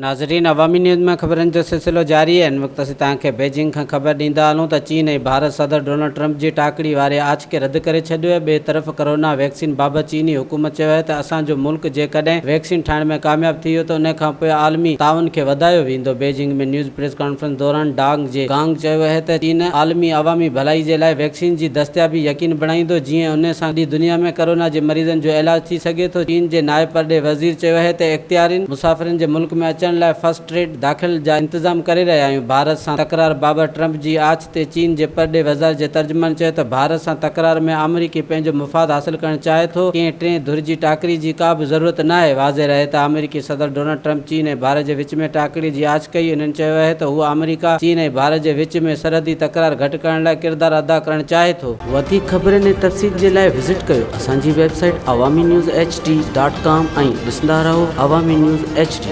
ناظرين عوامي نيوز ۾ خبرن جو سلسلو جاري آهي هن وقت اسين توهان کي بيجنگ کان خبر ڏيندا هلون ته چين ۽ ڀارت صدر ڊونلڊ ٽرمپ جي ٽاڪڙي واري آڇ کي رد ڪري ڇڏيو آهي ٻئي طرف ڪرونا ويڪسين بابت چيني حڪومت چيو آهي ته اسان جو ملڪ جيڪڏهن ويڪسين ٺاهڻ ۾ ڪامياب ٿي ويو ته ان کان پوء عالمي تعاون کي وڌايو ويندو بيجنگ ۾ نيوز پريس ڪانفرنس دوران ڊانگ جي گانگ چيو اهي ته چين عالمي عوامي ڀلائي جي لاء ويڪسين جي دستيابي يقين بڻائيندو جيئن ان سان سڄي دنيا ۾ ڪرونا جي مريضن جو علاج ٿي سگهي ٿو. چين جي نائب پرڏيهي وزير چيو اهي ته اختيارين مسافرن جي ملڪ ۾ اچڻ لاء فرسٽ ٽريڊ داخل جا انتظام ڪري رهيا آهيون. ڀارت سان تڪرار بابت ٽرمپ جي آڇ تي چين جي پرڏيهي وزارت جي ترجمان چيو ته ڀارت سان تڪرار ۾ آمريڪي پنهنجو مفاد حاصل ڪرڻ چاهي ٿو، ڪنهن ٽئين ڌر جي ٽاڪري جي ڪا به ضرورت ناهي. واضح رهي ته آمريڪي صدر ڊونلڊ ٽرمپ چين ۽ ڀارت جي وچ ۾ ٽاڪري جي آڇ ڪئي، انهن چيو اهي ته هو آمريڪا، چين ۽ ڀارت جي وچ ۾ سرحدي تڪرار گهٽ ڪرڻ لاء ڪردار ادا ڪرڻ چاهي ٿو. وڌيڪ خبرن ۽ تفصيل جي لاء وزٽ ڪيو اسان جي website Awami news H D dot com ۽ ڏسندا رهو عوامي نيوز ايڇ ڊي.